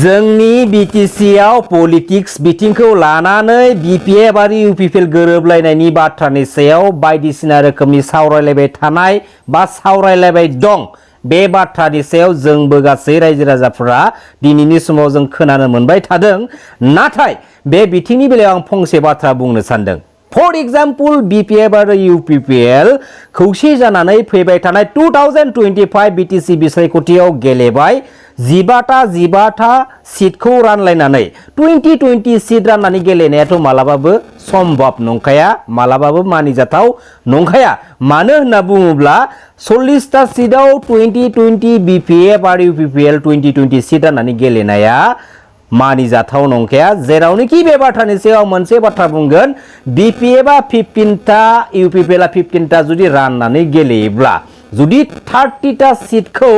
जोंनि बिटिसिआव पलिटिक्स बिथिंखौ लानानै बिपिएफ आरो इउपिपिएल गोरोबलायनायनि बाथ्रानि सायाव बायदिसिना रोखोमनि सावरायलायबाय थानाय बा सावरायलायबाय दं। बे बाथ्रानि सायाव जोंबो गासै रायजो राजाफोरा दिनैनि समाव जों खोनानो मोनबाय थादों। नाथाय बे बिथिंनि बेलायाव आं फंसे बाथ्रा बुंनो सानदों। फर एग्जाम्पल बिपिएफ आरो इउपिपिएल खौसे जानानै फैबाय थानाय 2025 बिटिसि बिसायख'थियाव गेलेबाय 15 सीटखौ रानलायनानै 20 सीट राननानै गेलेनायाथ' मालाबाबो सम्भब नंखाया, मालाबाबो मानिजाथाव नंखाया। मानो होनना बुङोब्ला 40 सीटआव 20 बिपिएफ आरो इउपिपिएल 20 सीट राननानै गेलेनाया मानिजाथाव नंखाया। जेरावनोखि बे बाथ्रानि सायाव मोनसे बाथ्रा बुंगोन, बिपिएफआ 15टा इउपिपिएलआ 15टा जुदि राननानै गेलेयोब्ला जुदि 30टा सीटखौ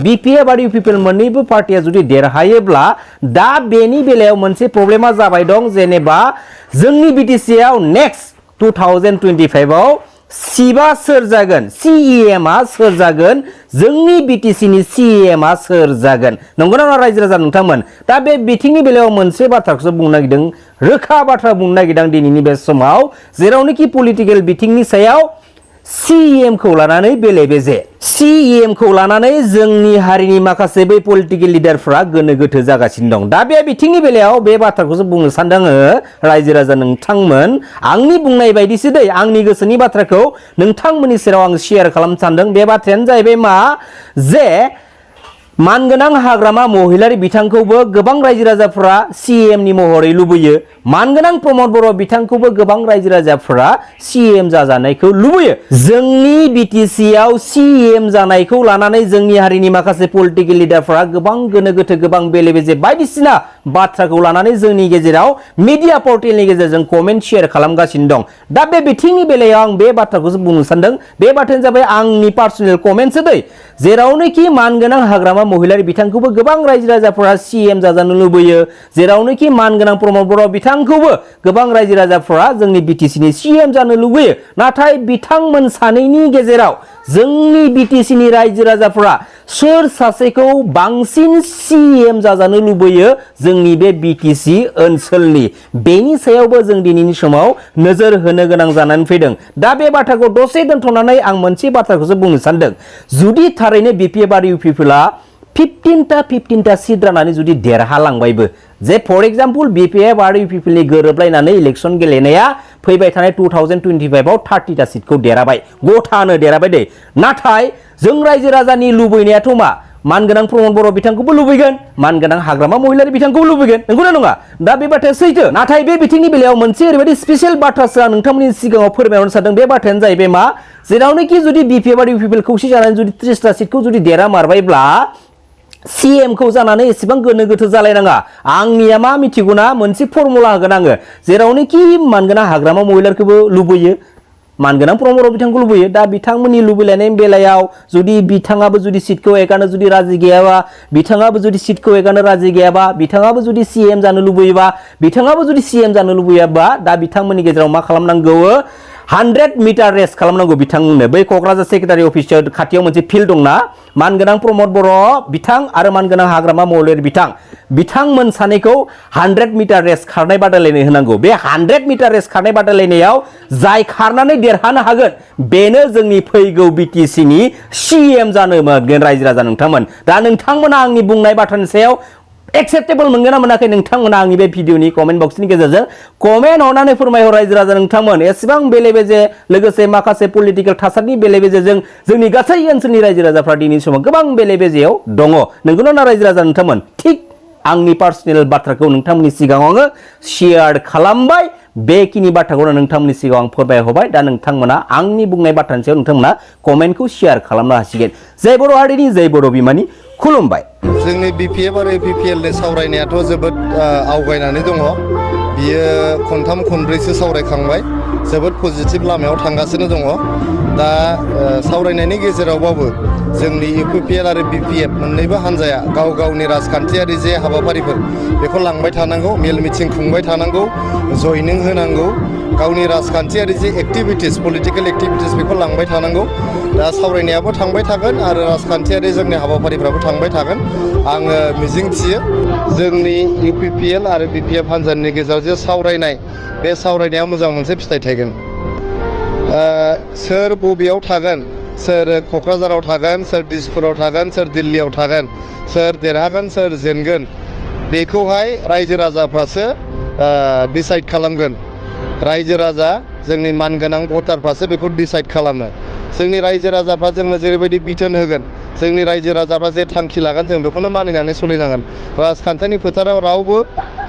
बिपिएफ आरो इउपिपिएल मोन्नैबो पार्टिया जुदि देरहायोब्ला दा बेनि बेलायाव मोनसे प्रब्लेमा जाबाय दं। जेनेबा जोंनि बिटिसिआव नेक्स्ट 2025आव सिबा सोर जागोन, सिइएमआ सोर जागोन, जोंनि बिटिसिनि सिइएमआ सोर जागोन, नंगौना नङा रायजो राजा नोंथांमोन? दा बे बिथिंनि बेलायाव मोनसे बाथ्राखौसो बुंनो नागिरदों, रोखा बाथ्रा बुंनो नागिरदों दिनैनि बे समाव, जेरावनोखि पलिटिकेल बिथिंनि सायाव सिइएमखौ लानानै बेले-बेजे, सिइएमखौ लानानै जोंनि हारिनि माखासे बै पलिटिकेल लिडारफ्रा गोनो गोथो जागासिनो दं। दा बे बिथिंनि बेलायाव बे बाथ्राखौसो बुंनो सानदों रायजो राजा नोंथांमोन। आंनि बुंनाय बायदिसो दै, आंनि गोसोनि बाथ्राखौ नोंथांमोननि सेराव आं शेयार खालामनो सानदों। बे बाथ्रायानो जाहैबाय मा, जे मानगोनां हाग्रामा महिलारि बिथांखौबो गोबां रायजो राजाफोरा सिएमनि महरै लुबैयो। मानगोनां प्रमद बर' बिथांखौबो गोबां रायजो राजाफोरा सिएम जाजानायखौ लुबैयो। जोंनि बिटिसिआव सिएम जानायखौ लानानै जोंनि हारिनि माखासे पलिटिकेल लिडारफोरा गोबां गोनो गोथो, गोबां बेले-बेजे बायदिसिना बाथ्राखौ लानानै जोंनि गेजेराव मिडिया पर्टेलनि गेजेरजों कमेन्ट शेयार खालामगासिनो दं। दा बे बिथिंनि बेलायाव आं बे बाथ्राखौसो बुंनो सानदों। बे बाथ्रायानो जाबाय आंनि पार्सनेल कमेन्टसो दै। जेरावनोखि मानगोनां हाग्रामा महिलारि बिथांखौबो गोबां रायजो राजाफोरा सिएम जाजानो लुबैयो, जेरावनोखि मानगोनां प्रमद बर' बिथांखौबो गोबां रायजो राजाफोरा जोंनि बिटिसिनि सिएम जानो लुबैयो। नाथाय बिथांमोन सानैनि गेजेराव जोंनि बिटिसिनि रायजो राजाफोरा सोर सासेखौ बांसिन सिएम जाजानो लुबैयो जोंनि बे बिटिसि ओनसोलनि, बेनि सायावबो जों दिनैनि समाव नोजोर होनो गोनां जानानै फैदों। दा बे बाथ्राखौ दसे दोनथ'नानै आं मोनसे बाथ्राखौसो बुंनो सानदों। जुदि थारैनो बिपिएफ आरो इउपिपिएलआ 15टा सीट राननानै जुदि देरहालांबायबो, जे फर एग्जाम्पल बिपिएफ आरो इउपिपिएलनि गोरोबलायनानै इलेक्सन गेलेनाया फैबाय थानाय 2025आव 30टा सीटखौ देरहाबाय, गथानो देरहाबाय दे। नाथाय जों रायजो राजानि लुबैनायाथ' मा, मानगोनां प्रमद बर' बिथांखौबो लुबैगोन, मानगोनां हाग्रामा महिलारि बिथांखौबो लुबैगोन, नंगौना नङा? दा बे बाथ्राया सैथो। नाथाय बे बिथिंनि बेलायाव मोनसे ओरैबायदि स्पेशल बाथ्रासो आं नोंथांमोननि सिगाङाव फोरमायहरनो सानदों। बे बाथ्रायानो जाहैबाय मा, जेरावनोखि जुदि बिपिएफ आरो इउपिपिएल खौसे जानानै जुदि 30टा सीटखौ जुदि देरहामारबायब्ला सिएमखौ जानानै एसेबां गोनो गोथो जालायनाङा। आंनिया मा मिथिगौना, मोनसे फर्मुला होगोन आङो। जेरावनोखि मानगोनां हाग्रामा महिलारिखौबो लुबैयो, मानगोनां प्रमद बर' बिथांखौ लुबैयो। दा बिथांमोननि लुबैलायनायनि बेलायाव जुदि बिथाङाबो जुदि सीटखौ एगारनो जुदि राजि गैयाबा, बिथाङाबो जुदि सीटखौ एगारनो राजि गैयाबा, बिथाङाबो जुदि सिएम जानो लुबैयोबा, बिथाङाबो जुदि सिएम जानो लुबैयाबा, दा बिथांमोननि गेजेराव मा खालामनांगौ, 100 मिटार रेस खालामनांगौ बिथांमोननो। बै क'क्राझार सेक्रेटारि अफिस खाथियाव मोनसे फिल्ड दंना, मानगोनां प्रमद बर' बिथां आरो मानगोनां हाग्रामा महिलारि बिथांमोन सानैखौ 100 मिटार रेस खारनाय बादायलायनाय होनांगौ। बे 100 मिटार रेस खारनाय बादायलायनायाव जाय खारनानै देरहानो हागोन बेनो जोंनि फैगौ बिटिसिनि सिएम जानो मोनगोन रायजो राजा नोंथांमोन। दा नोंथांमोना आंनि बुंनाय बाथ्रानि सायाव एक्सेप्टेबल मोनगोन ना मोनाखै, नोंथांमोना आंनि बे भिडिअनि कमेन्ट बक्सनि गेजेरजों कमेन्ट हरनानै फोरमायहर रायजो राजा नोंथांमोन। एसेबां बेले-बेजे लोगोसे माखासे पलिटिकेल थासारिनि बेले-बेजेजों जोंनि गासै ओनसोलनि रायजो राजाफ्रा दिनैनि समाव गोबां बेले-बेजेयाव दङ, नंगौना रायजो राजा नोंथांमोन? थिग आंनि पार्सनेल बाथ्राखौ नोंथांमोननि सिगाङाव आङो शेयार खालामबाय। बेखिनि बाथ्राखौनो नोंथांमोननि सिगाङाव आं फोरमायहरबाय। दा नोंथांमोना आंनि बुंनाय बाथ्रानि सायाव नोंथांमोना कमेन्टखौ शेयार खालामनो हासिगोन। जय बर' हारिनि, जय बर' बिमानि, खुलुमबाय। जोंनि बिपिएफ आरो इउपिपिएलनि सावरायनायाथ' जोबोद आवगायनानै दङ। बियो खनथाम खनब्रैसो सावरायखांबाय, जोबोद पजिटिभ लामायाव थांगासिनो दङ। दा सावरायनायनि गेजेरावबाबो जोंनि इउपिपिएल आरो बिपिएफ मोननैबो हान्जाया गाव गावनि राजखान्थियारि जे हाबाफारिफोर बेखौ लांबाय थानांगौ, मेल मिटिं खुंबाय थानांगौ, जयनिं होनांगौ, गावनि राजखान्थियारि जे एक्टिभिटिस, पलिटिकेल एक्टिभिटिस बेखौ लांबाय थानांगौ। दा सावरायनायाबो थांबाय थागोन आरो राजखान्थियारि जोंनि हाबाफारिफ्राबो थांबाय थागोन। आङो मिजिंथियो जोंनि UPPL आरो BPF हान्जानि गेजेराव जे सावरायनाय बे सावरायनाया मोजां मोनसे फिथाइ थायगोन। सोर बबेयाव थागोन, सोर क'क्राझाराव थागोन, सोर दिसपुराव थागोन, सोर दिल्लीयाव थागोन, सोर देरहागोन, सोर जेनगोन, बेखौहाय रायजो राजाफ्रासो डिसाइड खालामगोन। रायजो राजा जोंनि मानगोनां भटारफ्रासो बेखौ डिसाइड खालामो। जोंनि रायजो राजाफ्रा जोंनो जेरैबायदि बिथोन होगोन, जोंनि रायजो राजाफ्रा जे थांखि लागोन, जों बेखौनो मानिनानै सोलिनांगोन। राजखान्थिनि फोथाराव रावबो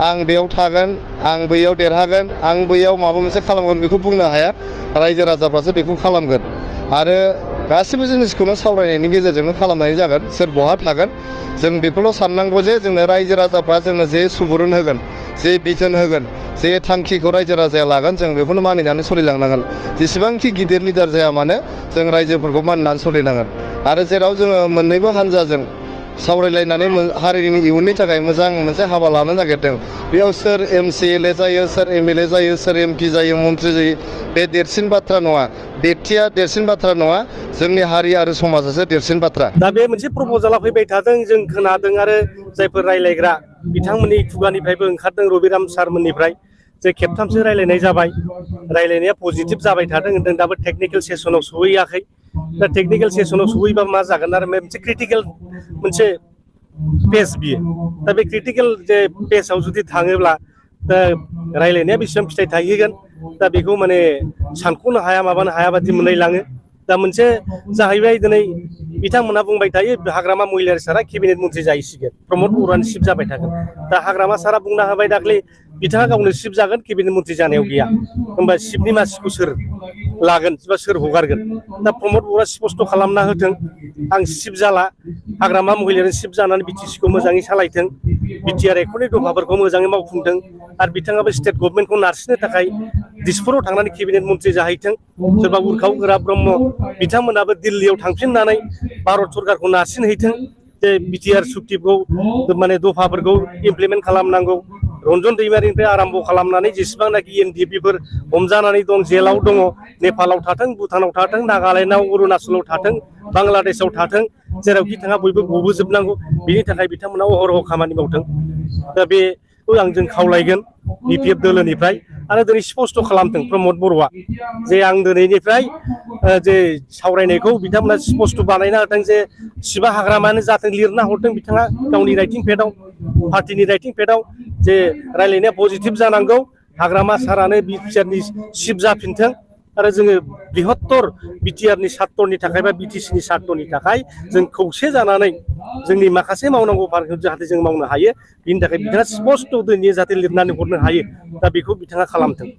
आं बेयाव थागोन, आं बैयाव देरहागोन, आं बैयाव माबा मोनसे खालामगोन बेखौ बुंनो हाया। रायजो राजाफ्रासो बेखौ खालामगोन आरो गासिबो जिनिसखौनो सावरायनायनि गेजेरजोंनो खालामनाय जागोन। सोर बहा थागोन जों बेखौल' साननांगौ जे जोंनो रायजो राजाफ्रा जोंनो जे सुबुरुन होगोन, जे बिथोन होगोन, जे थांखिखौ रायजो राजाया लागोन, जों बेखौनो मानिनानै सोलिलांनांगोन। जेसेबांखि गिदिर लिडार जाया मानो जों रायजोफोरखौ मानिनानै सोलिनांगोन। आरो जेराव जोङो मोननैबो हान्जाजों सावरायलायनानै हारिनि इयुननि थाखाय मोजां मोनसे हाबा लानो नागिरदों, बेयाव सोर MCLA जायो, सोर MLA जायो, सोर MP जायो, मन्थ्रि जायो, बे देरसिन बाथ्रा नङा। बेक्तिया देरसिन बाथ्रा नङा, जोंनि हारि आरो समाजासो देरसिन बाथ्रा। दा बे मोनसे प्रप'जाला फैबाय थादों, जों खोनादों आरो जायफोर रायलायग्रा बिथांमोननि खुगानिफ्रायबो ओंखारदों, रबिराम सारमोननिफ्राय जे खेबथामसो रायलायनाय जाबाय, रायलायनाया पजिटिभ जाबाय थादों होनदों। दाबो टेकनिकेल सेसनाव सहैयाखै। दा टेकनिकेल सेसनाव सहैबा मा जागोन आरो मोनसे क्रिटिकेल मोनसे पेज बियो। दा बे क्रिटिकेल जे पेजाव जुदि थाङोब्ला दा रायलायनाया बेसेबां फिथाइ थायहैगोन, दा बेखौ माने सानख'नो हाया, माबानो हाया बादि मोनलायलाङो। दा मोनसे जाहैबाय, दिनै बिथांमोनहा बुंबाय थायो हाग्रामा महिलारि सारा केबिनेट मन्थ्रि जाहैसिगोन, प्रमद बर'आनो चिफ जाबाय थागोन। दा हाग्रामा सारा बुंना होबाय दाख्लै, बिथाङा गावनो चिफ जागोन, केबिनेट मन्थ्रि जानायाव गैया। होमबा चिफनि मासिखौ सोर लागोन बा सोर हगारगोन? दा प्रमद बर'आ स्पस्ट खालामना होथों, आं चिफ जाला, हाग्रामा महिलारि चिफ जानानै BTC-खौ मोजाङै सालायथों, BTR एक्टनि दफाफोरखौ मोजाङै मावफुंथों, आरो बिथाङाबो स्टेट गभर्नमेन्टखौ नारसिननो थाखाय दिसपुराव थांनानै केबिनेट मन्थ्रि जाहैथों। सोरबा उर्खाव गोरा ब्रह्म बिथांमोनाबो दिल्लीयाव थांफिननानै भारत सरकारखौ नारसिनहैथों, जे BTR सुक्तिखौ माने दफाफोरखौ इमप्लिमेन्ट खालामनांगौ। रन्जन दैमारिनिफ्राय आराम्भ खालामनानै जेसेबांनाखि NDP-फोर हमजानानै दं, जेलाव दङ, नेपालाव थाथों, भुटानाव थाथों, नागालेण्डआव, अरुणाचलाव थाथों, बांलादेशआव थाथों, जेरावखि थाङा बयबो गबोजोबनांगौ। बेनि थाखाय बिथांमोना अहरह खामानि मावथों। दा बेखौ जों खावलायगोन BPF दोलोनिफ्राय। आरो दिनै स्पस्ट खालामथों प्रमद बर'आ, जे आं दिनैनिफ्राय जे सावरायनायखौ बिथांमोना स्पस्ट बानायना होथों, जे सिबा हाग्रामानो जाथों, लिरना हरथों बिथाङा गावनि राइटिं पेडआव, पार्टिनि राइटिं पेडआव, जे रायलायनाया पजिटिभ जानांगौ, हाग्रामा सारानो BTR-नि चिफ जाफिनथों, आरो जोङो बृहत्तर BTR-नि सार्तनि थाखाय बा BTC-नि सार्तनि थाखाय जों खौसे जानानै जोंनि माखासे मावनांगौ फारखौ जाहाथे जों मावनो हायो, बिनि थाखाय बिथाङा स्पस्ट दिनै जाहाथे लिरनानै हरनो हायो, दा बेखौ बिथाङा खालामथों।